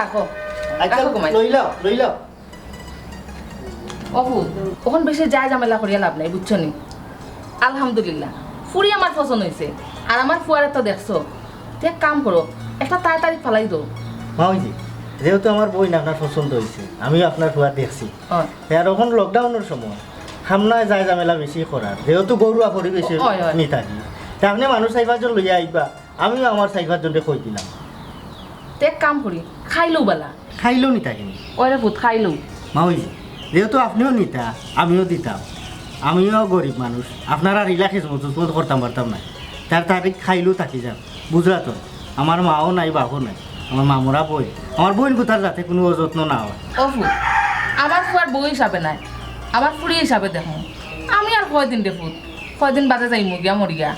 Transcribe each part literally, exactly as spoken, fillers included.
রাখো। আচ্ছা, রাখো ঘুমাই। লইলাও, লইলাও। অফু, অখন বেশি যায় ঝামেলা করিয়া লাভ নাই, বুঝছো নি? আলহামদুলিল্লাহ, ফুড়ি আমার পছন্দ হইছে। আর আমার ফুয়ারে তো দেখছো। তে এক কাম করো, একটা তাড়াতাড়ি ফালাই দাও। মাউজি, যেহেতু আমার বইন আপনার পছন্দ হইছে, আমিও আপনার ফুয়া দেখছি। অয়। আর অখন লকডাউনের সময় সামনায় যায় ঝামেলা বেশি করার, যেহেতু ঘরোয়া পরিবেশে অয়, অয়। নি থাকি। তে আপনে মানুষ চাইর পাঁচজন লইয়া আইবা, আমিও আমার চাইর পাঁচজনরে কই দিলাম। তে এক কাম করি, খাইলেও বালা। খাইলেও নিতা কিনি? ওরে পুত, খাইলেও। মাউজি, যেহেতু আপনেও নিতা, আমিও দিতাম। আমিও গরিব মানুষ, আপনার আর ইলা খিজমত টিজমত করতাম পারতাম না। তার তারিখ খাইলেও থাকি যান, বুঝলা তো? আমার মাও নাই, বাপও নাই, আমার মামুরা বই, আমার বইন গুতার যাতে কুনু অযত্ন না অয়। অফু, আমার ফুয়ার বউ হিসাবে নায়, আমার ফুড়ি হিসাবে দেখো। আমি আর কয়দিন রে পুত, কয়দিন বাদে যাইমু গিয়া মরিয়া।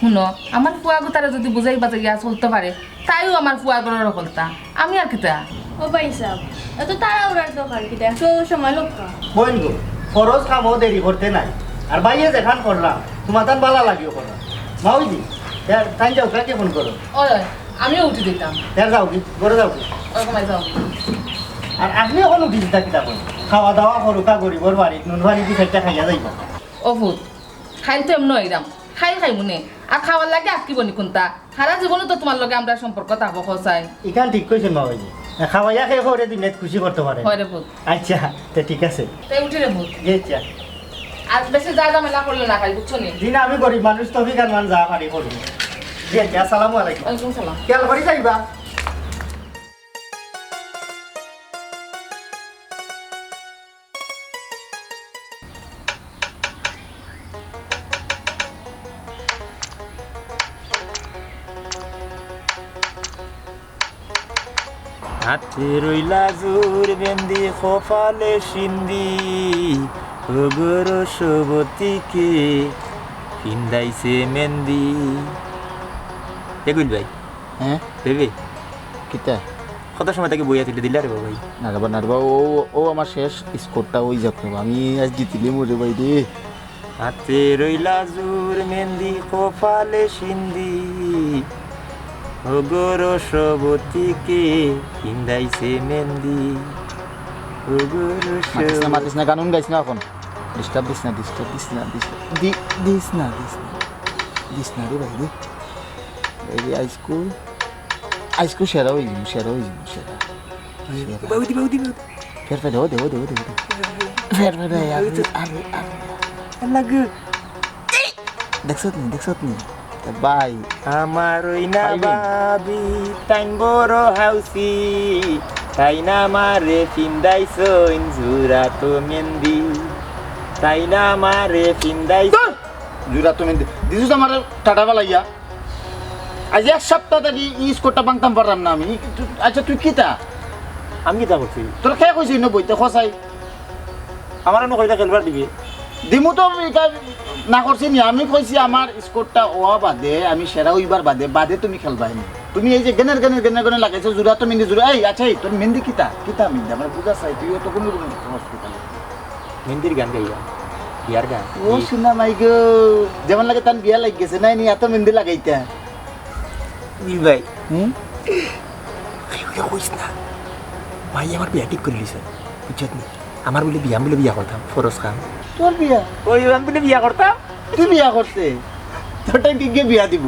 হুনো, আমার ফুয়া গুতারে যদি বুঝাই বাজাইয়া চলতে পারে, তাইও আমার ফুয়ার ঘরর হকলতা। আমি আর কিতা? ও ভাই সাহেব, এত তাড়াহুড়ার দরকার কিতা? একটু সময় লউক্কা। বইন গো, ফরজ কামও দেরি করতে নাই। আর ভাইয়ে যেখান করলা, তুমার তান বালা লাগিও করলা। মাউজি, তাইন যাও, তাকে ফোন করো। ওই, ওই, আমিও উঠি দিতাম। এর যাও কি, ঘরে যাও কি? ওরকম যাও। আর আপনে অখন উঠি দিতা কিতা কই? খাওয়া দাওয়া করুক্কা গরিবর বাড়িত, নুন পানি দি খাইতা খাইয়া যাইবা। ও পুত, খাইল তো এমনে অইরাম, খাইল খাইমু নে। আর খাওয়ার লাগি আটকিবো নি কুনতা? সারা জীবনও তো তুমার লগে আমরার সম্পর্ক থাকবো, কও চাই। ইখান ঠিক কইছইন মাউজি। খাওয়াইয়া খেয়ে পরে দুনিয়াত খুশি করতে পারে। হয় রে পুত। আচ্ছা, তে ঠিক আছে। তে উঠি রে পুত। জি, আচ্ছা। আর বেশি যায় ঝামেলা করলে না খাই, বুঝছো নি? জি না, আমি গরিব মানুষ, তৌফিক আনমান যা পারি করি। জি, আচ্ছা, আসসালামু আলাইকুম। ওয়ালাইকুম সালাম। খেয়াল করি যাইবা। হাতে রইলা জোর বেন্দি, কপালে সিন্দি, ওগো রসবতীকে ফিন্দাইছে মেন্দি। এগুল ভাই। হ্যাঁ? ভেবে? কিতা? কত সময় থাকি বইয়া তুলে দিলা রে বাবা ভাই? না রে বা, না রে বা, ও, ও আমার শেষ স্কোরটা ওই যাক রে বা। আমি আজ জিতিলে মরে ভাই রে। হাতে রইলা জোর মেন্দি, কপালে সিন্দি, ওগো রসবতীকে ফিন্দাইছে মেন্দি, ওগো রসবতী। মাতিস না, মাতিস না, গান উন গাইস না অখন। Disturb দিস না, disturb দিস না, disturb দি-, দিস না, দিস না। দিস না রে ভাই রে। এই যে আইজকু, আইজকু সেরা অই যিমু, সেরা অই যিমু, সেরা। সেরা। বাউদি, বাউদি, বাউদি। ফের ফের, ও দে, ও দে, ও দে, ও দে। ফের ফের, আরে, আরে, আরে। লাগু। দেখছত নি, দেখছত নি? তা ভাই। আমার ওই না পাইবেন। ভাবি, তাইন বড় হাউসি, তাইন আমারে ফিন্দাইছইন জুড়া তো মেন্দি, তাইন আমারে ফিন্দাইছইন। ধুর! জুড়া তো মেন্দি। দিছস আমারে টাটা ফালাইয়া। আজ এক সপ্তাহ থাকি ই স্কোরটা ভাঙতাম পারলাম না আমি। আচ্ছা, তুই কিতা? আমি কিতা করছি? তোর কে কইছে ইনো বইতে, কও চাই? আমার অনো কইলে খেলবার দিবে। দিমু তো, ইটা না করছি নি। আমি কইছি আমার স্কোরটা অওয়া বাদে, আমি সেরা অইবার বাদে, বাদে তুমি খেলবায় নি। তুমি এই যে গেনের গেনের গেনের গেনের লাগাইছো, জুড়া তো মেন্দি জুড়া। এই, আচ্ছা, এই, তোর মেন্দি কিতা? কিতা মেন্দি? আমার বুঝা চাই, তুই অত কোনো কোনো হসপিটালে। মেন্দির গান গাইবা? বিয়ার গান? ও সোনা মাই গো, যেমন লাগে তান বিয়া লাগি গেছে, নাই নি, এত মেন্দি লাগাইতা। জি ভাই। হুম? এই, ওরে কইস না। ভাই আমার বিয়া ঠিক করি লিছে, বুঝছত নি? আমার বুলে বিয়া, আমি বুলে বিয়া করতাম, ফরজ কাম। তোর বিয়া? ওই, আমি বুলে বিয়া করতাম। তুই বিয়া করতে? তোরটা কি গিয়ে বিয়া দিব?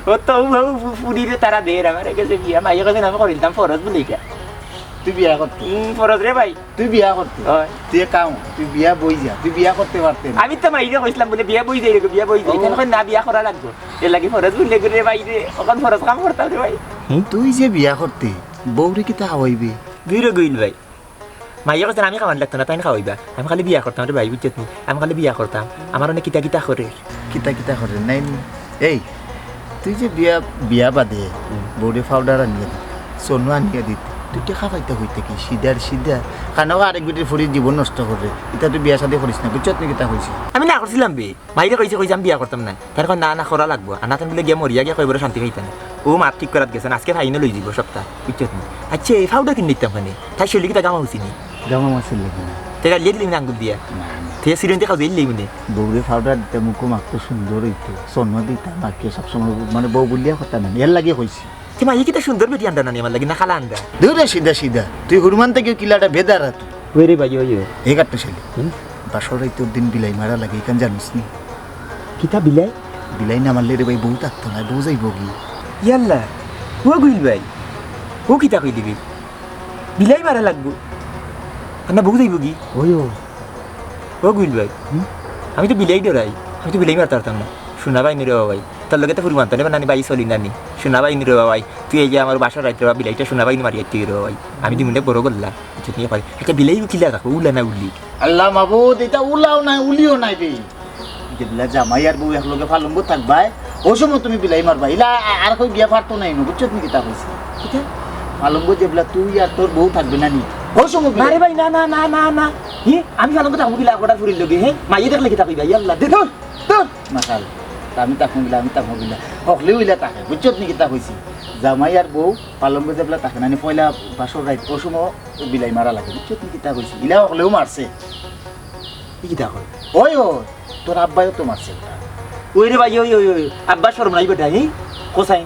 ও তো ও, ও, ফু-, ফুরিরে তারা দের, আমার গেছে বিয়া, মাইয়ে গেছে আমি করিলতাম, ফরজ বুলে এটা। তুই বিয়া করতে? হুম, ফরজ রে ভাই। তুই বিয়া করতে? অয়। তুই এক কাম, তুই বিয়া বই যা, তুই বিয়া করতে পারতে না। আমি তো মাইরে কইছিলাম বুলে বিয়া বই যাই রে, বিয়া বই যাই। ও। ইখান কয় না, বিয়া করা লাগবো। এর লাগি ফরজ বুলে রে ভাই রে, অখন ফরজ কাম করতাম রে ভাই। হুম? তুই যে বিয়া করতে, বউরে কিতা খাওয়াইবে? দুই রে গইল ভাই। মাইয়ে কইছে, "আমি খাওয়ান লাগতো না, তাইন খাওয়াইবা। আমি খালি বিয়া করতাম রে ভাই, বুঝছত নি? আমি খালি বিয়া করতাম।" আমার অনে কিতা কিতা করে। কিতা কিতা করে, নাই নি? এই, তুই যে বিয়া, বিয়া বাদে হুম। বউরে পাউডার আনিয়া দিতে, চুনো আনিয়া দিতে, তুই টেকা পাইতে কই থাকি, সিধা সিধা। কানো আরেক বেটির ফুরির জীবন নষ্ট করে। ইতা তুই বিয়া শাদি করিস না, বুঝছত নি কিতা কইছি? আমি না করছিলাম বে। মাইরে কইছে, কইছে, "আমি বিয়া করতাম না।" তার কয়, "না, না, করা লাগবো। আর না তান বুলে গিয়া মরিয়া গিয়া কয়বরে শান্তি পাইতা না।" ও মাত ঠিক করাত গেছে না, আজকে ফাইনাল অই যিবো সবটা, বুঝছত নি? আচ্ছা, এই পাউডার কিন নিতাম মানে, তাই শরীরে কিতা গামা উঠছে নি? গামা মারছে লেগে না। তে গালিয়ে দিলি না আঙ্গুল দিয়া। না, না। তে সিরিয়ন্তে খাও দিলি মানে। বউরে পাউডার দিতে মুখো মাখতো সুন্দর অইতো, চুনো দিতা, মাখিয়ে সবসময় মানে বউ বুলিয়া কথা নাই, এর লাগি কইছি। তে মাইয়ে কিতা সুন্দর বেটি আনরা না নি আমার লাগি, না কালা আনরা? দূর রে, সিধা সিধা। তুই হুরুমান থাকিও কিলাটা বেদারা তুই। ওই রে ভাই, ওই, ওই। এই কাট্টু শালি। হুম? বাসর রাইতর দিন বিলাই মারা লাগে, ইখান জানোস নি? কিতা বিলাই? বিলাই না মারলে রে ভাই, বউ থাকতো না, বউ যাইবো গি? ইয়াল্লা, ও গুইল ভাই, ও কিতা কইলি বে? বিলাই মারা লাগবো। আর না বউ যাইবো গি? ওই ও। ও গুইল ভাই, হুম? আমি তো বিলাই ডরাই, আমি তো বিলাই মারতাম পারতাম না। সোনা ভাই নি রে বাবাই, তোর লগে তো ফুরু মানতো না, নানি ভাই চলি নানি। সোনা ভাই নি রে বাবাই, তুই এই যে আমার বাসর রাইত রে বাবা, বিলাইটা সোনা ভাই নি মারি আইতে রে বাবাই। আমি দুই মিনিটে বড় করলাম, বুঝছত নি? একটা বিলাই কিলা রাখো, উলা না উলি। আল্লাহ মাবুদ, ইটা উলাও নাই, উলিও নাই বে। যেবলা জামাই আর বউ একলগে পালঙ্গো থাকবায়, অউ সময় তুমি বিলাই মারবায়। ইলা আ-, আর কই গিয়া পারতো নায় নু, বুঝছত নি কিতা কইছি? কিতা? পালঙ্গো যেবলা তুই আর তোর বউ থাকবে না নি, অউ সময় না বিলাই। রে ভাই, না, না, না, না, না। হি, আমি পালঙ্গো থাকমু কিলা, কটা ফুরির লগে, হে? মাইয়ে দেখলে কিতা কইবা? ইয়াল্লা, দে। ধুর, ধুর, মাতাল। তা আমি থাকমু কিলা, আমি থাকমু কিলা। হকলেউ ইলা থাকে, বুঝছত নি কিতা কইছি? জামাই আর বউ পালঙ্গো যেবলা থাকে না নি, পয়লা বাসর রাইত, অউ সময় বিলাই মারা লাগে, বুঝছত নি কিতা কইছি? ইলা হকলেউ মারছে। ই কিতা কয়? ওই, ওই, তোর আব্বায়ও তো মারছে ওটা। ওই রে ভাই, ওই, ওই, ওই, আব্বা শরম নাই বেটা, হি? কোসাই?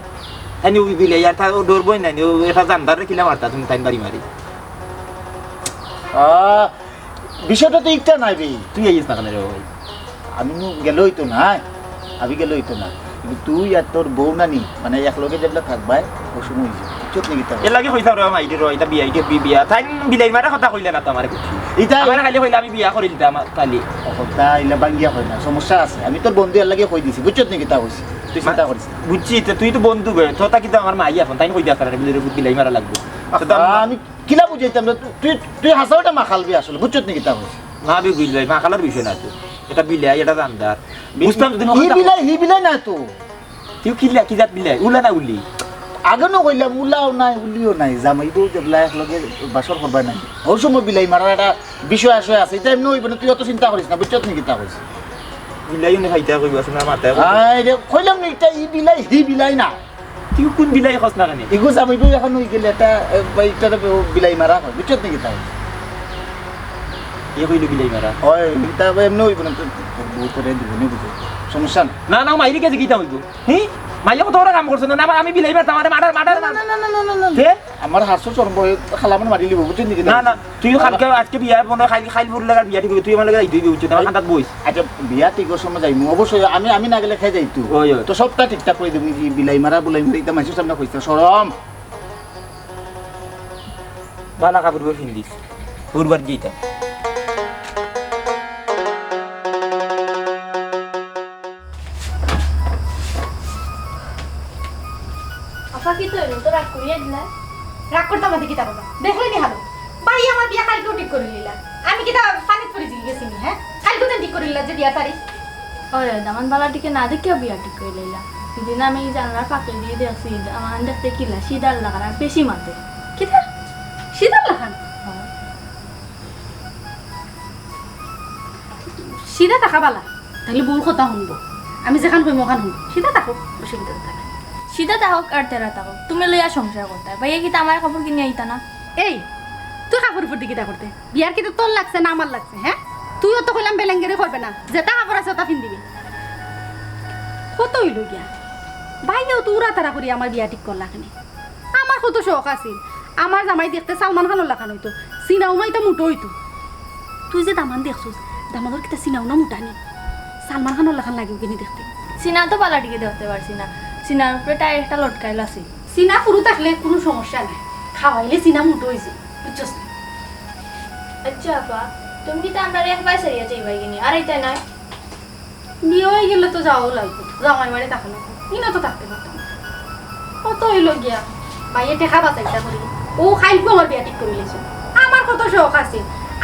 তাইন ওই বিলাই আর তা ও ডরবই না নি, ও এটা জানদার রে কিলা মারতা তুমি তাইন বাড়ি মারি। আহ, বিষয়টা তো একটা নাই বে। তুই আইস না কেন রে ভাই? আমি নু গেলে অইতো না, আমি গেলে অইতো না। কিন্তু তুই আর তোর বউ নানি, মানে, একলগে যেবলা থাকবায়, অউ সময় অইছে। বুঝছত নি কিতা? এর লাগি কইতাম রে, মাইরে রে, ইটা বিয়া, ইটা বি-, বিয়া। তাইন বিলাই মারা কথা কইলে না তো আমারে, বুঝছি? ইটা আমারে খালি কইলে আমি বিয়া করি দিতাম, খালি। কথা ইলা বাঙ্গিয়া কয় না, সমস্যা আছে। আমি তোর বন্ধু, এর লাগি কই দিছি, বুঝছত নি কিতা কইছি? তুই মা-, চিন্তা করিস না। বুঝছি, তো তুই তো বন্ধু বে, তো তা কিন্তু আমার মাই এখন, তাইন কই দিয়া তারা বিলাই, বিলাই মারা লাগবো। তো তো আ, আমি কিলা বুঝাইতাম রে? তুই, তুই হাছা ওটা মাখাল বে আসলে, বুঝছত নি কিতা কইছি? না বে গুইল ভাই, মাখালর বিষয় না তো। এটা বিলাই, এটা জানদার। বি-, বুঝতাম যদি হি মাখালটা বিলাই, হি বিলাই না তো। তুই কিলা, কি জাত বিলাই? উলা না উলি? আগে নু কইলাম, উলাও নাই, উলিও নাই। জামাই বউ যেবলা একলগে বাসর করবা নাই। অউ সময় বিলাই মারার একটা বিষয় আশয় আছে। ইটা এমনে অইবো না, তুই অত চিন্তা করিস না, বুঝছত নি কিতা কইছি? বিলাই উনি খাইতা কইবো, আছে না মারতা কইবো। আরে, কইলাম না, ইটা ই বিলাই, হি বিলাই না। তুই কোন বিলাই কস না কেনে? ইগু জামাই বউ এখন অই গেলে একটা, এ, বা ইটারে বে-, বিলাই মারা কয়, বুঝছত নি কিতা? এ কইলো বিলাই মারা। ওই, ইটা এমনে অইবো না, তো, তো বউ করে দিবো, নি বুঝো। সমস্যা না। না, না, মাইরে গেছে কিতা অইবো? হি? মাইয়া কত বড় কাম করছে না? না, আমি বিলাই মারতাম, আরে মার্ডার, মার্ডার, না, না, না, না, না, না, না। কে? আমার হাসু চরম বয়, খালামন মারি লিবো, বুঝছত নি কিতা? না, না, তুই কালকে, আজকে বিয়া, মনে হয় খাইল, খাইল ফুর লাগার বিয়া ঠিক অইবো, তুই আমার লগে যাইতে অইবো, বুঝছত? আমার আচ্ছা, কান্দাত বইস। আচ্ছা, বিয়া ঠিক সময় যাইমু, অবশ্যই আমি, আমি না গেলে খাই যাইতো। ওই, ওই। তো সবটা ঠিকঠাক করি দিমু, কি বিলাই মারা, বুলাই মারা, ইটা মাইনষর সামনে কইছ না, শরম। বালা কাপড় বই ফিন্দিস, ফুরবার যেটা। আপা, কিতা অইলো? তো রাগ করিয়া দিলা? রাগ করতাম না, কিতা করতাম? দেখলে নি হালো? ভাই, আমার বিয়া কালকেউ ঠিক করি নিলা। আমি কিতা পানিত পড়ি গেছি নি, হ্যাঁ? কালকেউ তো ঠিক করি নিলা যে বিয়া তারিখ। ওই দামান বালা টিকে না দেখিয়া বিয়া ঠিক করি লইলা। সেদিন আমি জানলার ফাঁকে দিয়া দেখছি, দামান দেখতে কিলা, সিদার লাখান আর বেশি মাতে। কিতা? সিদার লাখান? হ্যাঁ। সিধা থাকা বালা, তাইলে বউর কথা হুনবো। আমি যেখান কইমু ওখান হুনবো। সিধা থাকো, অসুবিধা তো নাই। সিধা থাকউক আর তেরা থাকউক, তুমি লইয়া সংসার করতায়। ভাইয়া কিতা আমার কাপড় কিনিয়া আইতা না? এই, তুই কাপড় উপর দিকে কিতা করতে? বিয়ার কিতা তোর লাগছে না আমার লাগছে, হ্যাঁ? তুইও তো কইলাম বেলেঙ্গেরি করবে না, যেটা কাপড় আছে ওটা ফিন্দিবি। কত অইলো গিয়া? ভাইয়াও তো উড়াতাড়া করি আমার বিয়া ঠিক করলা কেনে। আমার কত শখ আছিল, আমার জামাই দেখতে সালমান খানর লাখান অইতো, সিনা উনা ইতা মুটো অইতো। তুই যে দামান দেখছস, দামানর কিতা সিনা উনা মুটা নি? সালমান খানর লাখান লাগে কিনি দেখতে। সিনা তো বালা টিকে দেখতে পারছি না, সিনার উপরে টাই একটা লটকাইল আছে। সিনা হুরু থাকলে কুনু সমস্যা নাই, খাওয়াইলে সিনা মুটো অইছে, বুঝছস না? আচ্ছা আপা, তুমি কিতা আমরারে একবায় ছাড়িয়া যাইবায় কিনি? আর আইতায় নায়? বিয়া অই গেলে তো যাওয়াউ লাগবো, জামাই বাড়ি থাকা লাগবো, ইনো তো থাকতে পারতাম না। কত অইলো গিয়া, ভাইয়ে টেকা বাচাইতা করি, অউ কাইলকু আমার বিয়া ঠিক করি লাইছে। আমার কত শখ আছে,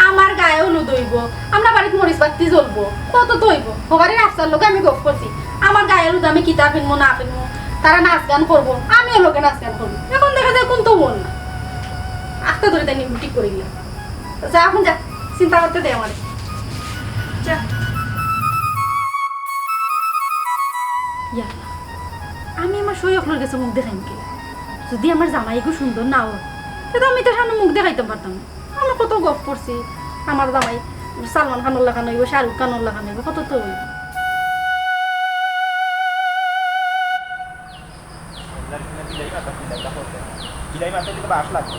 আমার গায়ে হলুদ অইবো, আমরার বাড়িত মরিচ বাত্তি জ্বলবো, কত তো অইবো। হবারির আফসার লগে আমি গফ করছি, আমার গায়ে হলুদ আমি কিতা ফিনমু না ফিনমু, তারা নাচ গান করবো, আমিও লগে নাচ গান করমু। এখন দেখা যায় কুন্তাউ মন না, আখতা ধরি তাই নিমু ঠিক করি দিলাম। যা, এখন যা, চিন্তা করতে দে আমারে। যা। ইয়া আল্লাহ, আমি আমার সই অকলর গেছে মুখ দেখাইমু কিলা? যদি আমার জামাই এগু সুন্দর না অয়, তে তো আমি তার সামনে মুখ দেখাইতাম পারতাম না। আমরা কত গফ করছি, আমার জামাই সালমান খানর লাখান অইবো, শাহরুখ খানর লাখান অইবো, কত তো অইবো। বিলাই মারতে দিলে বাঁশ লাগবে।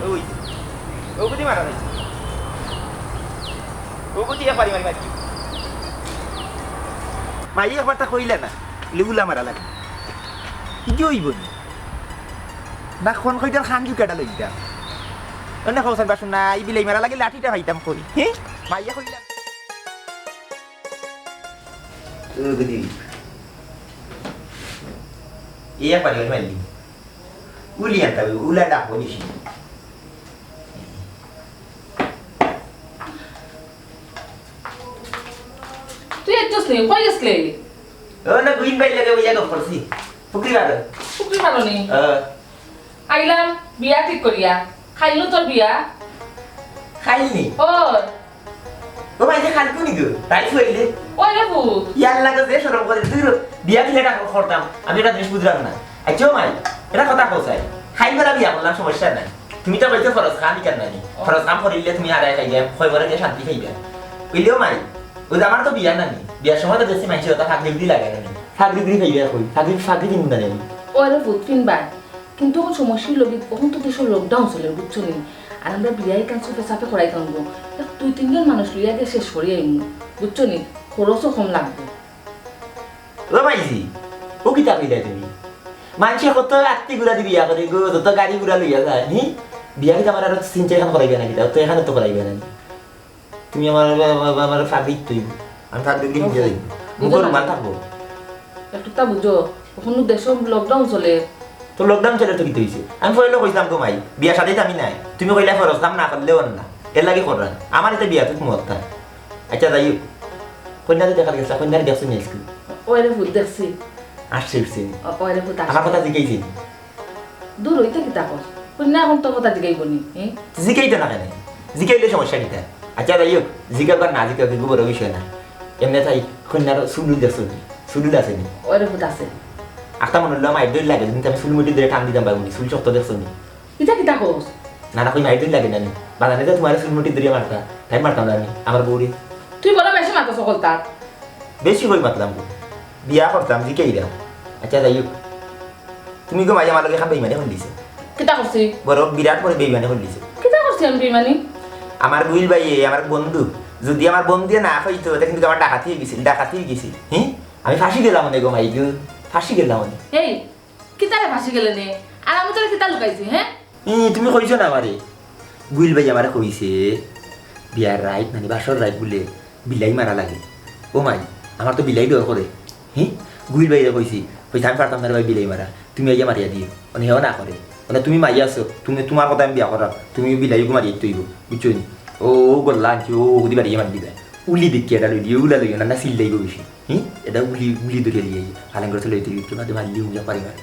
ওই, ও বুঝি মারা নাই। ও বুঝি এক বাড়ি মারি মারি। মাই একবারটা কইলা না, লিগুলা মারা লাগে। কি যে অইব নি? না কোন কইটার খান জুকাটা লইতা। অনে কওছান বাসু না, এই বিলাই মারা লাগে লাঠিটা পাইতাম কই। হে? মাইয়া কইলা। ও বুঝি। এই এক বাড়ি মারি মারলি। উলি আনতা, উলা ডাকবো বেশি। তুই একটুস নি, কই গেছলে? ও না, গুইন ভাই লাগে ওইয়া গপ করছি। ফুকরি বারো। ফুকরি বারো নি? ও। আইলাম, বিয়া ঠিক করিয়া। খাইলু তোর বিয়া? খাইলনি? ও। ও ভাই, যে খালকু নি গো? তাই ফুয়াইলে? ওই রে ফুত। ইয়ার লাগে যে শরম করে, তুই র-, বিয়া দিলে এটা করতাম। আমি এটা জিনিস বুঝলাম না। আচ্ছা ও মাই, এটা কথা কোথায়? খাইল বেলা বিয়া করলাম, সমস্যা নাই। তুমি তো কইতে ফরজ কাম ইকার নানি। ও। ফরজ কাম করিলে তুমি আদায় খাইবে, কয় বলে যে শান্তি খাইবে। বুঝলেও মাই, ওই যে আমার তো বিয়া নানি। বিয়ার সময় তো বেশি মাইনষে ওটা ফাগলি উগলি লাগে নানি। ফাগলি উগলি খাইবে এখন। ফাগলি, ফাগলি কিনবো না নি আমি। ওরে ফুত কিনবায়। কিন্তু এখন সমস্যা অইলো কি, এখন তো দেশো lockdown চলে, বুঝছো নি? আর আমরা বিয়া ইখান চুপে চাপে করাইতাম গো। এক দুই তিনজন মানুষ লইয়া গিয়া শেষ করি আইমু, বুঝছো নি? খরচও কম লাগবো। ও মাইজি, ও কিতা কইলা তুমি? মানষে কত আত্তি ঘুরা দি বিয়া করে গো, যত গাড়ি ঘুরা লইয়া যায়, হি? বিয়া কিতা আমার আরো তিন চাইরখান করাইবে না কিতা? তো এখানে তো করাইবে না। তুমি আমার, আমার, আমার, আমার ফাগড়ি তুই, আমি ফাগড়ি দিয়ে বুঝো ভিজে না। যাই। বুঝো মুখের না। রুমাল থাকবো। একটু তা বুঝো, এখন দেশো lockdown চলে। তো lockdown চলে তো কিতা হইছে? আমি পয়লা কইছিলাম গো মাই, বিয়া শাদিত আমি নাই। তুমি কইলা ফরজ কাম না করলে অর না। এর লাগি করলাম। আমার ইতে বিয়া তো মত নাই। আচ্ছা, যাই হোক। কন্যারে দেখার গেছিলা, কন্যারে দেখছো নি আজকে? ওরে ফুত দেখছি। আসছে উঠছে নি? ও-, ওরে ফুত আসছে। আমার কথা জিকাইছে নি? দূর অইতে কিতা কস? কন্যা এখন তোর কথা জিকাইবো নি, হে? জিকাইতো না কেনে? জিকাইলে সমস্যা কিতা? আচ্ছা, যাই হোক, জিকাউক আর না জিকাউক, এগু বড় বিষয় না। এমনে তাই কন্যার চুল-উল দেখছো নি? চুল-উল আছে নি? ওরে ফুত আছে। আখতা মনে অইলো মাইর দইর লাগে, কিন্তু আমি চুল-মুঠি ধরে টান দিতাম পারবো নি, চুল শক্ত দেখছো নি? ইতা কিতা কস? না, না, কই মাইর দইর লাগে না নি। বাজানে যে তোমার চুল-মুঠি ধরে মারতা, তাই মারতাম না আমি, আমার বউরে। তুই বড় বেশি মারতাস হকলতার। বেশি কই মাতলাম গো। বিয়া করতাম, জিকাইরাম। আচ্ছা, যাই হোক। তুমি গো মাই আমার লগে খান বেইমানি করিলিছো। কিতা করছি? বড় বিরাট বড় বেইমানি করিলিছো। কিতা করছি আমি বেইমানি? আমার গুইল ভাইয়ে, আমার বন্ধু, যদি আমার বন্ধুয়ে না কইতো, তে কিন্তু আমার ডাকাতি অইগেছিল, ডাকাতি অইগেছিল। হি? আমি ফাঁসি গেলাম অনে গো মাই গো, ফাঁসি গেলাম অনে। এই, কিতারে ফাঁসি গেলে নে? আর আমি তোরে কিতা লুকাইছি, হে? ই, তুমি কইছো না আমারে? গুইল ভাইয়ে আমারে কইছে, বিয়ার রাইত, মানে বাসর রাইত বুলে বিলাই মারা লাগে। ও মাই, আমার তো বিলাই ডর করে। হি? গুইল ভাইরে কইছি, কইছে, "আমি পারতাম না রে ভাই বিলাই মারা, তুমি আইয়া মারিয়া দিও।" মানে হেও না করে। মানে তুমি মাইয়া আছো, তুমি, তোমার কথা আমি বিয়া করাম, তুমি বিলাই গু মারিয়া দিতে অইবো, বুঝছো নি? ও, ও গল্লা আনছি, ও, ও গুদি বাড়িয়ে মারি দিবা। উলি দেখি এটা লই দিও, উলা লইও না, না চিল্লাইবো বেশি। হি? এটা উলি, উলি ধরিয়া লইয়া আইও। পালন করতে লইতে লইতে বাদে মারলি উলা পারি মারে।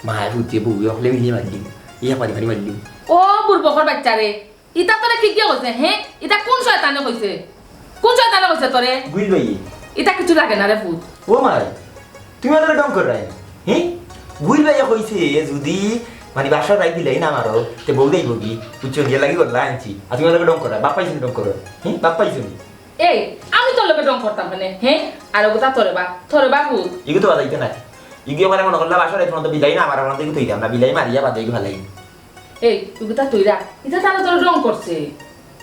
মায় ফুটিয়ে বউ হকলে মিলিয়ে মারলি। ইয়া পারি মারি মারলি। ও বুড়বকর বাচ্চা রে, ইতা তোরে কিগিয়ে কইছে, হে? ইতা কুন শয়তানে কইছে? কুন শয়তানে কইছে তোরে? গুইল ভাইয়ে। ইতা কিচ্ছু লাগে না রে ফুত। ও মাই, তুমি আমার লগে ঢং কররায় নি? হে? গুইল ভাইয়ে কইছে, যদি মানে বাসর রাইত বিলাই না মারো, তে বউ দেইবো কি? বুঝছো নি? এর লাগি গল্লা আনছি। আর তুমি আমার লগে ঢং কররায়, বাপ পাইছো নি ঢং করো? হে? বাপ পাইছো নি? এই, আমি তোর লগে ঢং করতাম কেনে, হে? আর ওগুতা তোরে বা, তোরে বা ফুত। ইগু তো বাজাইতে নাই। ইগু মানে মনে করলা বাসর রাইত পর্যন্ত বিলাই না মারা পর্যন্ত ইগু থইতাম না, বিলাই মারিয়া বাদে ইগু ফালাই। এই, তুই কিতা তুই রা? ইতা তারা তোর ঢং করছে।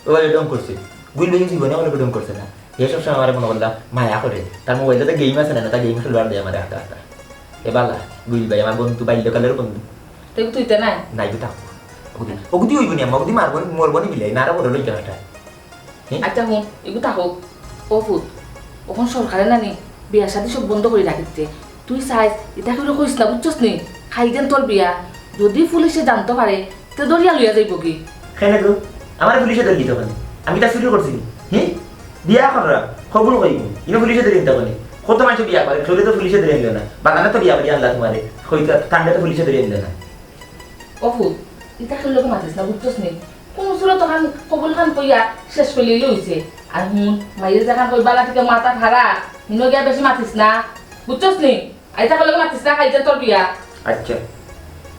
ও ভাই, ঢং করছে। গুইল ভাই জীবনে আমার ঢং করছে না। হে সবসময় আমার মনে করলাম মায়া করে। তার মোবাইলে তো গেম আছে না, তা গেম খেলবার দেয় আমার হাতে হাতে। এ বালা, গুইল ভাই আমার বন্ধু, বাল্যকালের বন্ধু। তুই তুই তো নাই? নাই তো থাকবো। ওগুদি, ওগুদি হইব নি, আম্মা, ওগুদি মারবো নি, মরবো নি বিলাই, নারা বড় লইতে একটা। হে? আচ্ছা হুন, এগু থাকো। ও ফুত, অখন সরকারে নানি বিয়া শাদি সব বন্ধ করি রাখিতে। তুই চাইস, ইতা কেউরে কইস না, বুঝছস নি? খাইদেন তোর বিয়া। যদি পুলিশে জানতো পারে, তে ধরিয়া লইয়া যাইবো কি? কেনে গো? আমারে পুলিশে ধরলি তখন। আমি কিতা চুরি করছি নি? হে? বিয়া কররা, কবুল কইব। ইনো পুলিশে ধরি নিতে পারে। কত মানুষ বিয়া করে, কেউরে তো পুলিশে ধরি আনলো না। বাগানে তো বিয়া করি আনলা তোমারে। কইতা, কাণ্ডে তো পুলিশে ধরি আনলো না। ও ফুত, ইতা কেউর লগে মাতিস না, বুঝছস নি? কোন সুরত খান কবুল খান কইয়া শেষ করিলে অইছে। আর হুন, মাইয়ে যেখান কই বালা থেকে মাথা খারা, হিনো গিয়া বেশি মাতিস না, বুঝছস নি? আর ইতা কেউর লগে মাতিস না, খাইতে তোর বিয়া। আচ্ছা।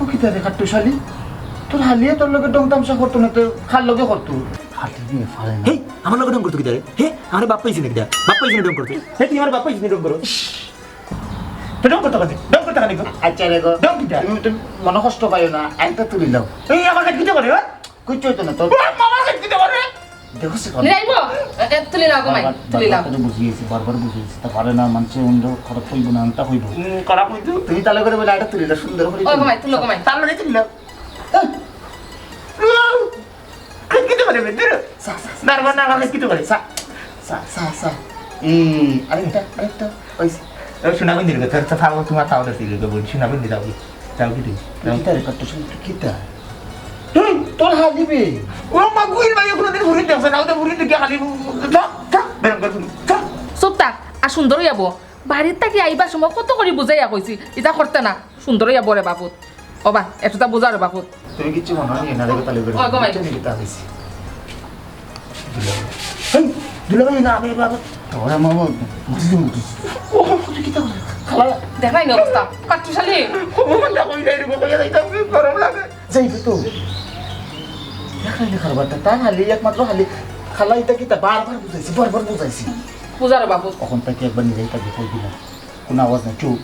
ও কিতা রে কাট্টুশ আলী, তোর হালিয়ে তোর লগে ঢং তামশা করতো না তো কার লগে করতো? হালি বিয়ে পারে না। হেই, আমার লগে ঢং করতো কিতা রে? হে, আমার বাপ পাইছি না কিতা? বাপ পাইছি না ঢং করতো? হে, তুই আমার বাপ পাইছি না ঢং করো? তো ঢং করতো কেনে? ঢং করতো কেনে গো? আচ্ছা রে গো, ঢং কিতা? তুমি, তুমি মনে কষ্ট পাইও না, একটা তুলি দাও। এই আমার কাছে কিতা করে, হ্যাঁ? কিচ্ছু হইতো না তোর। ও, মামার কাছে কিতা করে? দেখো সে করে। নিরাইব? এ, এ, তুলি লাও গো মাই, বারবার, তুলি লাও। বারবার করে বুঝিয়েছি, বারবার বুঝিয়েছি। তা পারে না, মানুষের মন্দ খারাপ হইব না, আনতা হইব। হুম, খারাপ হইতো। তুমি তাহলে করে বলে, একটা তুলি দাও, সুন্দর করে ও গো তুলি। মাই, তুলো গো মাই। তাহলে তুলি দাও। হ্যাঁ। কিতা করে বে? দূর। সা, সা, সা। বারবার না, আমাকে কিতা করে? সা, সা, সা, সা। এই, আরেকটা, আরেকটা। ওই, ওই শোনা বন্ধু রে, তোর তো ফাল তোমার খাওয়া দাওয়া ছিল গো, শোনা বন্ধু যাও কি? যাও কি তুই? যাও। কিতা রে, কত শুন, কিতা? তুই, তোর হাত দিবি। ও মা, গুইল ভাই, কোনোদিন ঘুরে দেখছে না, ওদের ঘুরে দেখে খালি, থাক, থাক, বেরম করে ঘুরে, থাক। চুপ থাক, আর সুন্দর হইয়া বো। বাড়ির থাকি আইবার সময় কত করি বুঝাইয়া কইছি, ইতা করতে না। সুন্দর হইয়া বরে বাপুত। ও বা, একটুতা বুঝা রে বাপুত। তুমি কিচ্ছু মনে হয় না, দেখো তাহলে বেরো। ও, ঘুমাই। কিচ্ছু নেই, কিতা হইছে? দুলাভাই। হেই, দুলাভাই না, আমি বাবা। ওরা মামা, বুঝলি, বুঝলি। ও, তুই কিতা করে? খালা। দেখাই নি অবস্থা। কাট্টুশ আলী। ও, মন যা কই নাই রে, কই যাইতাম, গরম লাগে। যাইবে তো। দেখাই নি কারবারটা, তার হালি, একমাত্র হালি। খালা, ইতা কিতা? বারবার বুঝাইছি, বারবার বুঝাইছি। বুঝা রে বাপুত। অখন থাকি একবার নিজেই তাকে কই দিলাম। কোনো আওয়াজ নাই, চুপ।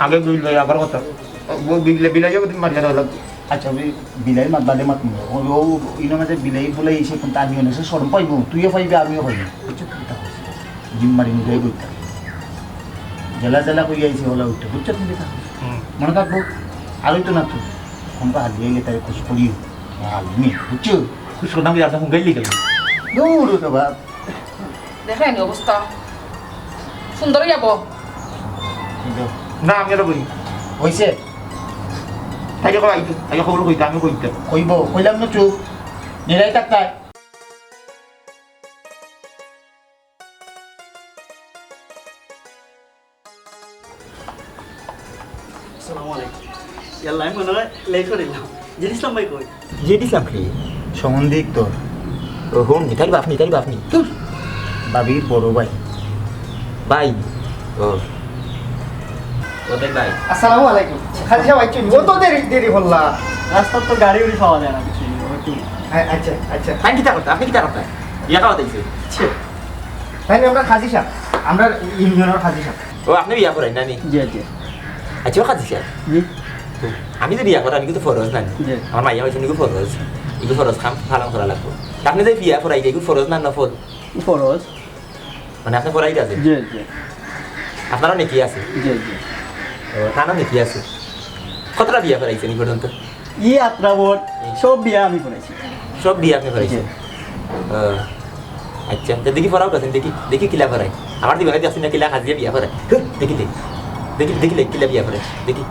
আগে বিল ভাই, আবার কথা। ও বিল, বিলাই যাবো, তুমি মারিয়া দাও লাগবে। আচ্ছা, ওই বিলাই মাত বাদে মাত নিও। ও, ও, ইনো মাঝে বিলাই বুলাই এসে কোনটা আমিও নেছে শরম পাইবো, তুইও পাইবে, আমিও পাইবো। বুঝছো? তুমি তা করছো। জিম মারি নিজেই বইতা। জেলা জেলা কই আইছে ওলা উঠতে, বুঝছো? তুমি তা করছো। হুম। মনে থাকবো, আর হইতো না তো। কোনটা হাত দিয়ে গেলে তাই খুশি করিও। হাল নিয়ে, বুঝছো? খুশি করতাম কি, আপনার ফোন গাইলি গেল? দৌড় তো বাপ। দেখো এনে অবস্থা। সুন্দর হইয়া বো। না, আমি আর বই। হইছে? তাইলে কই আইতো? তাইলে খবর কইতো, আমি কইতো। কইবো, কইলাম না চুপ। নিরাই থাকতায়। আসসালামু আলাইকুম। ইয়াল্লা, আমি মনে হয় লেট করে দিলাম। জেড ইসলাম ভাই কই? জেড ইসলাম কে? সম্বন্ধিক তোর। ও, হুন, ইতার বাপ নি, ইতার বাপ নি। ধুর, ভাবির বড় ভাই। ভাই? ও। ও তাই ভাই। আসসালামু আলাইকুম। কাজী সাব আইছইন? ও তো দেরি, দেরি করলা। রাস্তাত তো গাড়ি উড়ি পাওয়া যায় না কিছু। আ-, আচ্ছা, আচ্ছা। তাইন কিতা করতা? আপনে কিতা করতা? বিয়া খাওয়াত আইছইন? ছি। তাইন আমরার কাজী সাব, আমরার ইউনিয়নর কাজী সাব। ও, আপনে বিয়া করাইন না নি? জি, জি। আচ্ছা, ও কাজী সাব। জি। আমি যে বিয়া করাম, ইগু তো ফরজ না নি? জি। আমার মাইয়ে কইছইন, ইগু ফরজ। ইগু ফরজ কাম পালন করা লাগবো। তে আপনে যে বিয়া করাইরা, ইগু ফরজ না নফল? ফরজ। মানে আপনে করাইরা যে? জি, জি। আপনারও নেকি আছে? জি, জি। ও, তানও নেকি আছে। কতটা বিয়া করাইছইন ই পর্যন্ত? ই আত্রা বোর্ড, সব বিয়া আমি করাইছি। সব বিয়া আপনে করাইছইন? জি। ও, আচ্ছা, তে দেখি করাউক্কা, দেখি, দেখি কিলা করাইন। আমার জীবনে দেখছি না কিলা কাজিয়ে বিয়া করাইন। হুঁ, দেখি, দেখি, দেখি, দেখি, দেখি কিলা বিয়া করাইন, দেখি।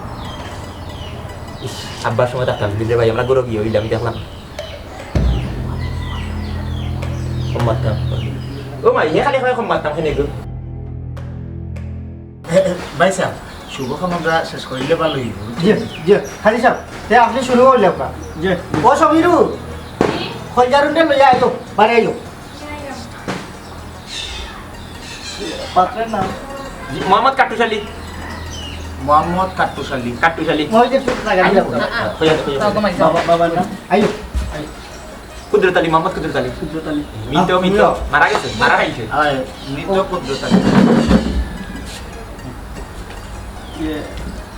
ইস, আব্বার সময় থাকতাম, দিলে ভাই, আমরা গরু গিয়ে হইলাম, দেখলাম। কম মারতাম। ও মাই, হে খালি কয় কম মারতাম, কেনে গো? ভাই সাব, শুভ কাম আমরা শেষ করিলে ভালো হইব। জি, জি, কাজী সাব, তে আপনে শুরু করলে আপনার। জি। ও সমীরু, খলজারুনরে লইয়া আইও, বারে আইও। পাত্রের নাম? জি, মোহাম্মদ কাট্টুশ আলী। মোহাম্মদ কাট্টুশ আলী। কাট্টুশ আলী। ওই যে চুপ লাগা দিলাম। কইয়া দে, কইয়া দে। বাবা, বাবার নাম? আইও, আইও। কুদরত আলী, মোহাম্মদ কুদরত আলী। কুদরত আলী। মৃত, আহ, মৃত। মৃত। মারা গেছে, মারা খাইছে। আয়, মৃত কুদরত আলী। ইয়ে,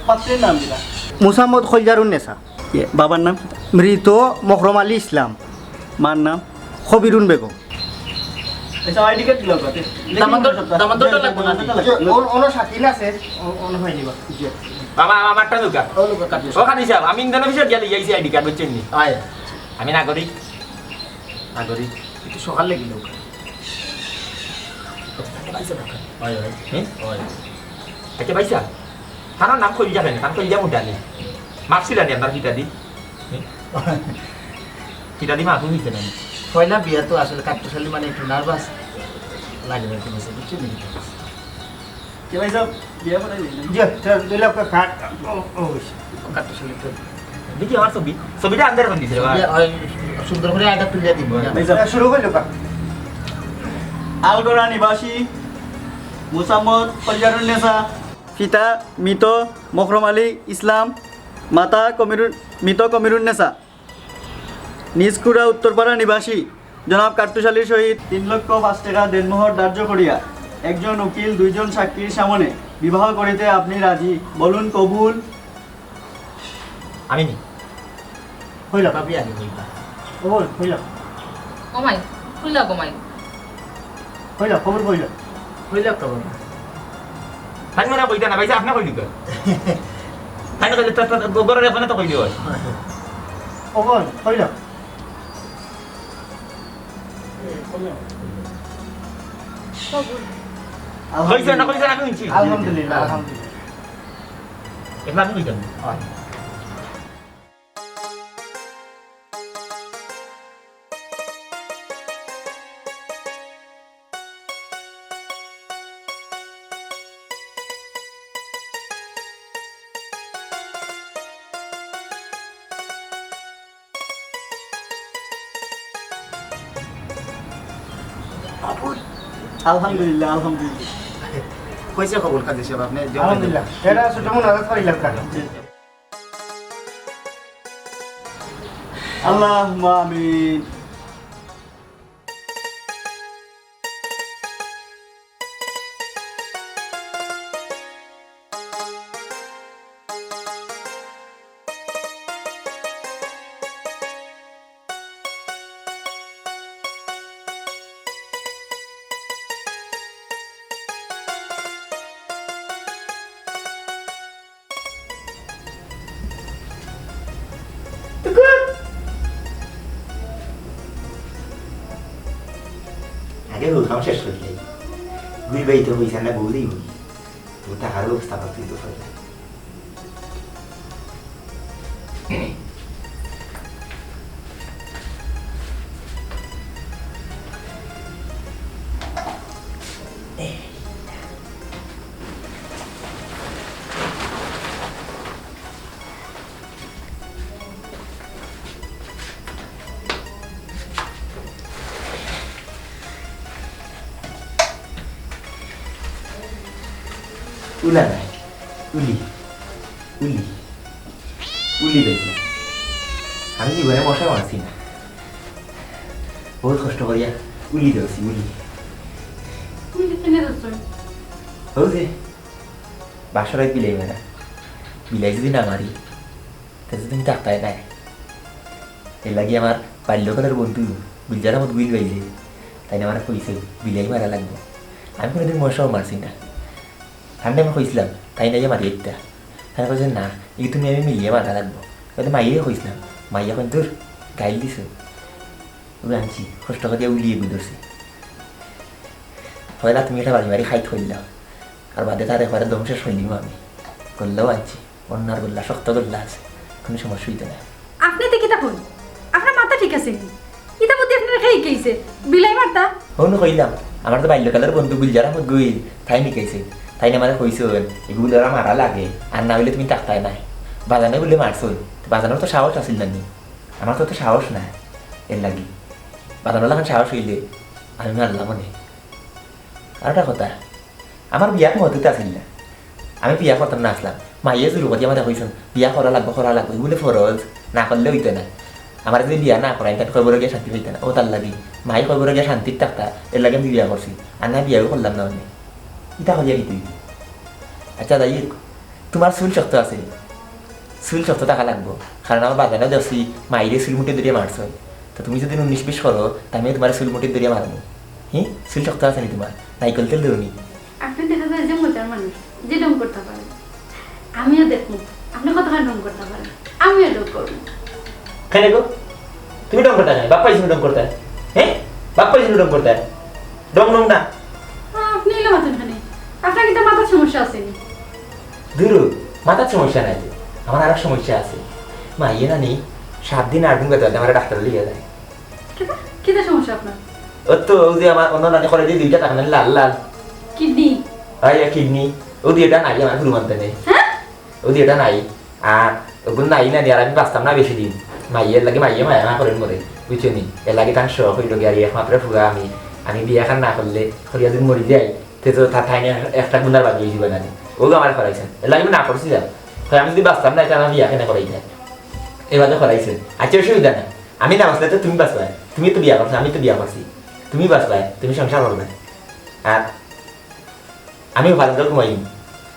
পাত্রীর নাম কিতা? মুসাম্মদ খলজারুন নেসা। ইয়ে, বাবার নাম? মৃত মহরম আলী ইসলাম। মার নাম? খবিরুন বেগম। আচ্ছা, আইডি কার্ড দিলাও কাতে? দামান্দর, দামান্দরটা লাগবো না। যে, ওন-, ওনো সাকিন আছে, ও-, ওনো হয়ে নিবা। জি। বাবা, আমারটা দুকা। ও লোক কাটে। ও কাজী সাব, আমি ইন্ডিয়ান অফিসে গিয়া লইয়া আইছি আইডি কার্ড, বুঝছইন নি? আয়। আমি নাগরিক। নাগরিক। একটু সকাল লেগে লোক। হয়, হয়। হ্যাঁ? হয়। আচ্ছা, ভাই সাব, তার নাম কইল যাবে না, তার কইল যাবো ডালি। মারছিল নি আপনার পিঠা দি? হ্যাঁ? পিঠা দি মারফু হইছে না? পয়লা বিয়া তো আসলে কাট্টুশ আলী মানে একটু নার্ভাস লাগে না, একটু বেশি, বুঝছেন নি? কে ভাই সাব, বিয়া করাই দিলেন? জি, স্যার, দুই লাখ টাকা কাট। ও, ও, অবশ্যই। কাট্টুশ আলী তো। দেখি আমার ছবি, ছবিটা আন্দার করে দিছে, বাবা। ছবি, ওই, সুন্দর করে আইটা তুলিয়া দিব। ভাই সাব। শুরু করলো কা? আলগোড়া নিবাসী মুসাম্মদ খলজারুন নেসা। পিতা মৃত মহরম আলী ইসলাম, মাতা কমিরুন-, মৃত কমিরুন নেসা। নিজ খুড়া উত্তরপাড়া নিবাসী জনাব কাট্টুশ আলীর সহিত তিন লক্ষ পাঁচ টাকা দেনমোহর ধার্য করিয়া একজন উকিল দুইজন সাক্ষীর সামনে বিবাহ করিতে আপনি রাজি, বলুন কবুল। আমি নি। হইল। ভাবি আগে হইবা। ও বল, হইল। ও মাই, হইল গো মাই। হইল, খবর হইল। হইল তো বাবা। তাই মনে কইতা না, ভাই, আপনি কইলি তো। তাই না কইলে তো, তো, গো-, গরুর এখানে তো কইলি হয়। ও বল, হইল। কইছে না, কইছে না, আমি শুনছি। আলহামদুলিল্লাহ, আলহামদুলিল্লাহ। এখন আমি কইতাম। হয়। আলহামদুলিল্লাহ, আলহামদুলিল্লাহ। কইছে কবুল কাজী সাহেব আপনি? আলহামদুলিল্লাহ। এরা ছোট মনে হয়, কই লাগা। আল্লাহুম্মা আমিন। আগে হুকাম শেষ করি যাই। গুল ভাই তো কইছে না, বউ দিই বলি। তো তাহার ব্যবস্থা করতে তো পারবে। উলা নায়, উলি, উলি, উলি বেজলা। আমি জীবনে মশা মারছি না, বহুত কষ্ট করিয়া উলি ধরছি, উলি। তুমি কেনে ধরছো? হউ যে, বাসরাত বিলাই মারা, বিলাই যদি না মারি, তে তুমি থাকতায় নায়। এর লাগি আমার বাল্যকালের বন্ধু গুলজার আহমদ গুইল ভাই যে, তাইন আমারে কইছে, "বিলাই মারা লাগবো।" আমি কোনোদিন মশাও মারছি না। তাইন আমি কইছিলাম, "তাইন আইয়া মারি একটা।" তাইন কইছে, "না, ই তুমি আমি মিলিয়া মারা লাগবো।" তাইলে মাইয়ারে কইছিলাম, মাইয়া কইন, "দূর, গাইল দিছো।" ওই আনছি, কষ্ট করিয়া উলিয়ে গুদরছি। পয়লা তুমি একটা বাড়ি মারি খাইত কইলাও, আর বাদে তারে একবারে দম শেষ করিলিমু আমি। গল্লাও আনছি, অন্যার গল্লা, শক্ত গল্লা আছে, কোনো সমস্যা অইতো না। আপনে তে কিতা কইন? আপনার মাথা ঠিক আছে নি? ইতা বুদ্ধি আপনার কে শিখাইছে? বিলাই মারতা? হনু কইলাম, আমার তো বাল্যকালের বন্ধু গুলজার আহমদ গুইল, তাইন শিখাইছে। তাইন আমারে কইছইন, "এগুলা মারা লাগে, আর না অইলে তুমি থাকতায় নায়।" বাজানে বুলে মারছইন, বাজানোর তো সাহস আছিল না নি, আমার তো অত সাহস নাই, এর লাগি। বাজানোর লাখান সাহস অইলে আমি মারলাম অনে। আর একটা কথা, আমার বিয়ার মহত্ত্ব আছিল না, আমি বিয়া করতাম না আছলাম। মাইয়ে জোর করিয়া আমারে কইছইন, "বিয়া করা লাগবো, করা লাগবো, এগুলো ফরজ, না করলে অইতো না।" আমার যদি বিয়া না করাইন, তাইন কবরো গিয়া শান্তি পাইতা না। ও তার লাগি, মাই কবরো গিয়া শান্তিত থাকতা, এর লাগি আমি বিয়া করছি। আর না বিয়াও করলাম না অনে। ইতা করিয়া কিতা অইবো? আচ্ছা, যাই হোক, তোমার চুল শক্ত আছে, চুল শক্ত থাকা লাগবো, কারণ আমার বাজানো দেখছি মাইরে চুল মুঠি ধরিয়া মারছইন। তো তুমি যদি উনিশ বিশ করো, তে আমি তোমার চুল মুঠি ধরিয়া মারমু। হি, চুল শক্ত আছে নি তোমার? নাইকল তেল দেও নি? আপনে দেখা যায় যে মজার মানুষ, যে ঢং করতা পারেন। আমিও দেখমু, আপনে কতখান ঢং করতা পারেন, আমিও ঢং করমু। কেনে গো? তুমি ঢং করতায় নায়, বাপ পাইছো ঢং করতায়। হ্যাঁ? বাপ পাইছো ঢং করতায়। ঢং ঢং না। আপনে এলা মাতইন কেনে? আপনার কিতা মাথার সমস্যা আছে নি? দুরু, মাথার সমস্যা নাই যে, আমার আরো সমস্যা আছে। মাইয়ে নানি সাত দিন আট দিন বাদে বাদে আমারে ডাক্তারো লইয়া যায়। কিতা? কিতা সমস্যা আপনার? ও তো, ও যে আমার অন্য নানি করে যে দুইটা টাকা নানি লাল লাল। কিডনি? আরে, কিডনি। ও দুইটা নাই, আমার গুরু মানতে নেই। হ্যাঁ? ও দুইটা নাই। আর ওগুলো নাই না, আর আমি বাঁচতাম না বেশি দিন। মাইয়ের লাগি মাইয়ে মায়া না করেন মরে, বুঝছো নি? এর লাগি তার শখ অইলো গিয়া, আর একমাত্র ফুয়া আমি। আমি বিয়া খান না করলে, করিয়া যদি মরি যাই, তে তো তা থাইনে একটা গুনার বাকি অইযিবো না নি। ও তো আমার করাইছেন, এর লাগি আমি না করছিলাম। কই আমি যদি বাঁচতাম না, তে আমার বিয়া কেনে করাইতা? এর বাদে করাইছেন। আচ্ছা, অসুবিধা নাই, আমি না বাঁচলে তো তুমি বাঁচবায়। তুমি তো বিয়া করছো, আমি তো বিয়া করছি, তুমি বাঁচবায়, তুমি সংসার করবায়। আর আমিও পালঙ্কে ঘুমাইমু,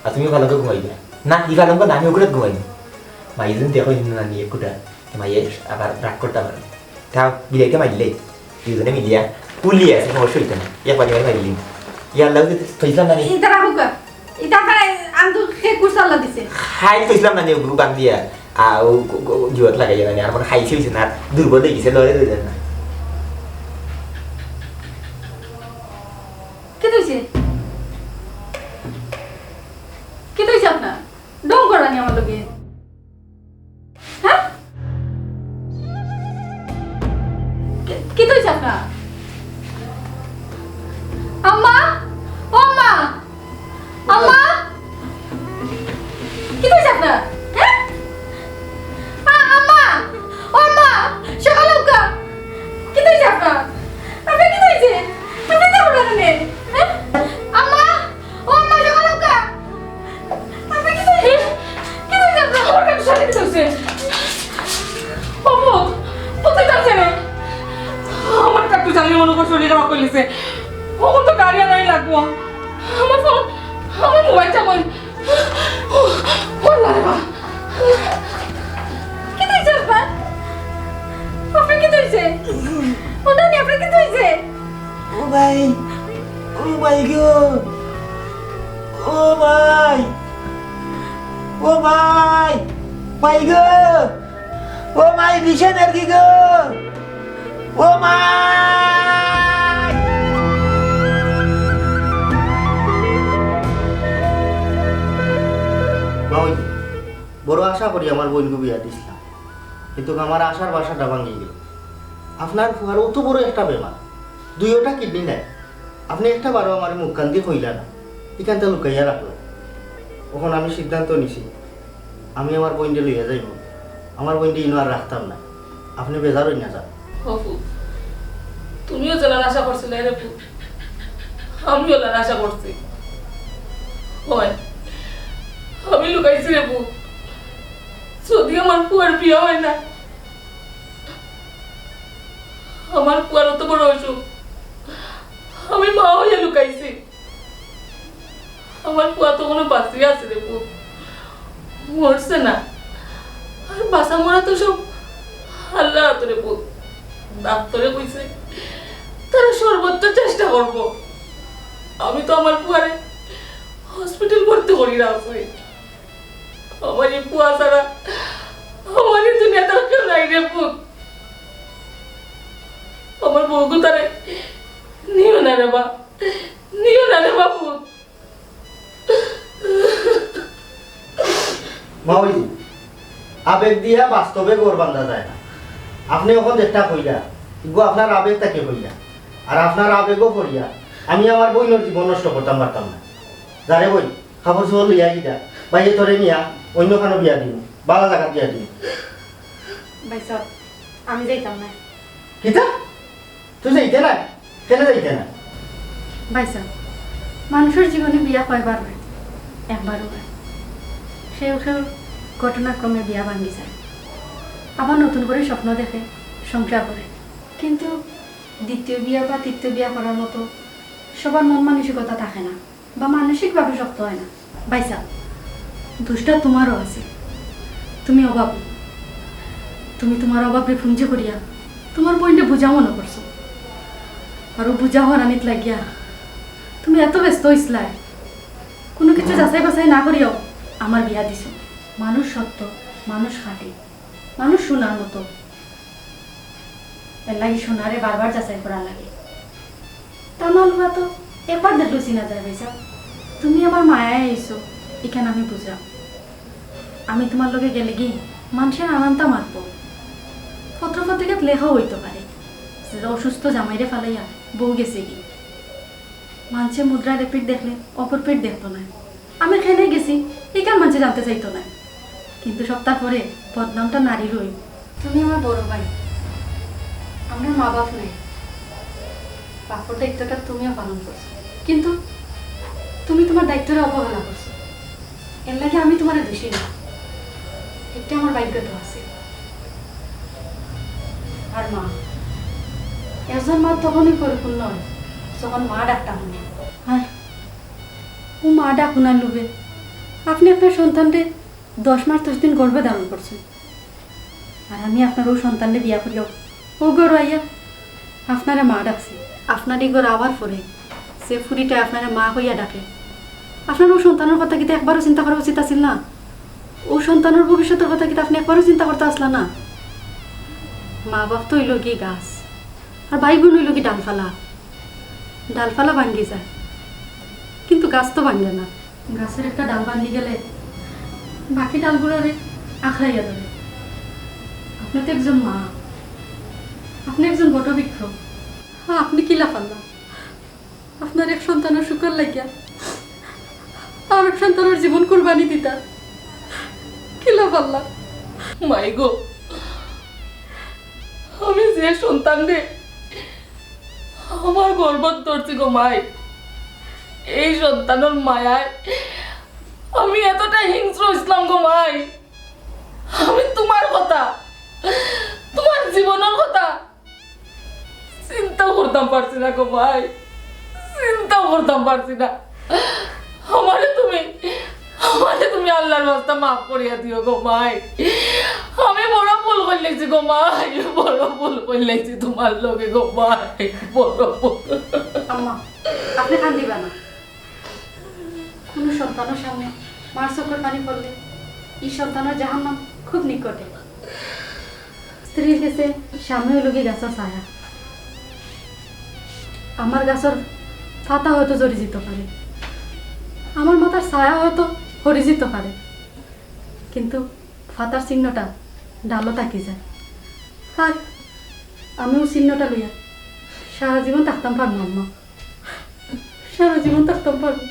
আর তুমিও পালঙ্কে ঘুমাইবায়। না, ই পালঙ্ক না, আমি অগুটাত ঘুমাইমু। মাইয়ে যদি দেখইন না নি এগুটা, মাইয়ে আবার রাগ করতা পারে। তাও বিলাইতে মারলে, দুইজনে মিলিয়া, পুলি আছে, সমস্যা অইতো না। একবার একবার মারলি। ইয়ার লাগি তো থইছিলাম না নি। ইতা রাখুকা। ইতা খাই আন্দু খে কুসাল্লা দিছে। খাই থইছিলাম না নি, ওগুলো বান্ধিয়া। আ, ও, ও, ও, জিওত লাগাইয়া না নি, আর মনে খাইছে অইছে না, দুর্বল অই গেছে, লড়ে রইলেন না। কিতা অইছে? কিতা অইছে আপনার? ঢং করা নি আমার লগে? হ্যাঁ? কি-, কিতা অইছে আপনার? আম্মা? ও আম্মা? আম্মা? কিতা অইছে আপনার? হ্যাঁ? আ-, আম্মা! ও আম্মা! সকাল অউক্কা! কিতা অইছে আপনার? আপনার কিতা অইছে? আপনে তো বললেন না। হ্যাঁ? আম্মা! ও আম্মা, সকাল অউক্কা! আপনার কিতা অইছে? কিতা অইছে আপনার? আমার কাকু সাথে কিতা অইছে? ও পুত, কোথায় যাচ্ছে রে? আমার কাকু জানি মনে করে শরীর খারাপ করে লিছে। ও তো গাড়ি আনাই লাগবো। আমার ফোন, আমার মোবাইলটা কই? ও, ও আল্লাহ রে বাবা। কিতা অইছে আপনার? আপনার কিতা অইছে? ও নানি, আপনার কিতা অইছে? ও ভাই, ও ভাই গো, ও ভাই, ও ভাই, ভাই গো, ও ভাই, ভীষণ আর কি গো। ও মাই! মা, ওই বড় আশা করি আমার বইনগু বিয়া দিছিলাম, কিন্তু আমার আশার বাসাটা ভাঙি গেল। আপনার ফুয়ার অত বড় একটা বেমার, দুইওটা কিডনি নাই। আপনে একটা বারও আমার মুখখান দি কইলা না, ইখানটা লুকাইয়া রাখলা। অখন আমি সিদ্ধান্ত নিছি, আমি আমার বইনরে লইয়া যাইমু, আমার বইনরে ইনো আর রাখতাম না। আপনে বেজার অইন না যান। ও পুত, তুমিও যেলান আশা করছিলে রে পুত, আমিও অলান আশা করছি। হয়, আমি লুকাইছি রে পুত। যদি আমার পুয়ার বিয়া অয় না, আমার পুয়ার অত বড় অসুখ, আমি মা অইয়া লুকাইছি। আমার পুয়া তো অখনো বাঁচিয়া আছে রে পুত, মরছে না। আর বাঁচা মরা তো সব আল্লাহর আতো রে পুত। ডাক্তরে কইছে, তারা সর্বোচ্চ চেষ্টা করবো। আমি তো আমার পুয়ারে হসপিটাল ভর্তি করি রাখছি। আমার ই পুয়া ছাড়া আমার ই দুনিয়াত আর কেউ নাই রে পুত। আমার বউগু তারে নিও না রে বা, নিও না রে বা পুত। মাউজি, আবেগ দিয়া বাস্তবে ঘর বান্ধা যায় না। আপনে অখন যেটা কইলা, ইগু আপনার আবেগ থাকি কইলা। আর আপনার আবেগও করিয়া আমি আমার বইনর জীবন নষ্ট করতাম পারতাম না। যারে বই, কাপড় চোপড় লইয়া গিয়া, বাইরে তোরে নিয়া অন্য খানো বিয়া দিমু, বালা জাগাত বিয়া দিমু। ভাইসাব, আমি যাইতাম না। কিতা? তুই যাইতে না? কেনে যাইতে না? ভাইসাব, মানুষর জীবনে বিয়া কয়বার অয়? একবারও অয়। কেউ কেউ ঘটনাক্রমে বিয়া ভাঙ্গি যায়, আবার নতুন করি স্বপ্ন দেখে, সংসার করে। কিন্তু দ্বিতীয় বিয়া বা তৃতীয় বিয়া করার মতো সবার মন মানসিকতা থাকে না বা মানসিকভাবে শক্ত অয় না। ভাইসাব, দোষটা তুমারও আছে, তুমি অভাবী। তুমি তুমার অভাবরে পুঞ্জি করিয়া তুমার বইনরে বুঝা মনো করছো, আর অউ বুঝা হরানিত লাগিয়া তুমি এত ব্যস্ত অইছলায়, কুনু কিছু যাচাই বাছাই না করিয়াউ আমার বিয়া দিছো। মানুষ সত্য, মানুষ খাঁটি, মানুষ সোনার মতো। এরলাগি সোনারে বারবার যাচাই করা লাগে। তামাল অওয়া তো একবার দেখলেউ চিনা যায়, ভাইসাব। তুমি আমার মায়ায় আইছো, ইখান আমি বুঝরাম। আমি তুমার লগে গেলেগি মানষে নানানতা মাতবো। পত্র পত্রিকাত লেখাও অইতো পারে যে অসুস্থ জামাইরে ফালাইয়া বউ গেছেগি। মানষে মুদ্রার এপিঠ দেখলে অপর পিঠ দেখতো নায়। আমি কেনে গেছি, ইখান মানষে জানতে চাইতো নায়। কিন্তু সবতার পরে বদনামটা নারীরউ অইবো। তুমি আমার বড় ভাই, আমরার মা-বাফ নাই। বাফর দায়িত্বটা তুমিও পালন করছো, কিন্তু তুমি তুমার দায়িত্বরে অবহেলা করছো। এরলাগি আমি তুমারে দোষী না, ইটা আমার ভাগ্যত আছিল। আর মা, একজন মা তখনই পরিপূর্ণ অয়, যখন মা ডাকটা হুনে। আর অউ মা ডাক হুনার লোভে আপনে আপনার সন্তানরে দশ মাস দশ দিন গর্ভে ধারণ করছইন। আর আমি আপনার অউ সন্তানরে বিয়া করিয়াউ অউ ঘরো আইয়া আপনারে মা ডাকছি। আপনার ই ঘরো আওয়ার পরে যে ফুরিটায় আপনারে মা কইয়া ডাকে, আপনার অউ সন্তানর কথা কিতা একবারও চিন্তা করা উচিত আছিল না? অউ সন্তানর ভবিষ্যতর কথা কিতা আপনে একবারও চিন্তা করতা আছলা না? মা-বাফ তো অইলোগি গাছ, আর ভাই-বইন অইলোগি ডালপালা। ডালপালা ভাঙ্গি যায়, কিন্তু গাছ তো ভাঙ্গে না। গাছর একটা ডাল ভাঙ্গি গেলে বাকি ডালগুলারে আখড়াইয়া ধরে। আপনে তো একজন মা, আপনে একজন বটবৃক্ষ। হ্যাঁ, আপনে কিলা পারলা আপনার এক সন্তানর সুখর লাগিয়া আরক সন্তানর জীবন কুরবানি দিতা? কিলা পারলা? মাই গো, আমি যে সন্তানরে আমার গর্ভত ধরছি গো মাই, এই সন্তানর মায়ায় আমি এতটা হিংস্র অইছলাম গো মাই। আমি তুমার কথা, তুমার জীবনর কথা চিন্তা করতাম পারছি না গো মাই, চিন্তা করতাম পারছি না। আমারে তুমি, আমারে তুমি আল্লার ওয়াস্তে মাফ করিয়া দিও গো মাই। আমি বড় ভুল করিলাইছি গো মাই, বড় ভুল করিলাইছি তুমার লগে গো মাই, বড় ভুল। আম্মা, আপনে কান্দিবা না। কুনু সন্তানর সামনে মার চকুর পানি পড়লে ই সন্তানর জাহান্নাম খুব নিকটে। স্ত্রীর গেছে স্বামী অইলোগি গাছর ছায়া। আমার গাছর পাতা হয়তো ঝরি যিতো পারে, আমার মাথার ছায়া হয়তো হরি যিতো পারে, কিন্তু পাতার চিহ্নটা ডালো থাকি যায়। আর আমি অউ চিহ্নটা লইয়া সারা জীবন থাকতাম পারমু আম্মা, সারা জীবন থাকতাম পারমু।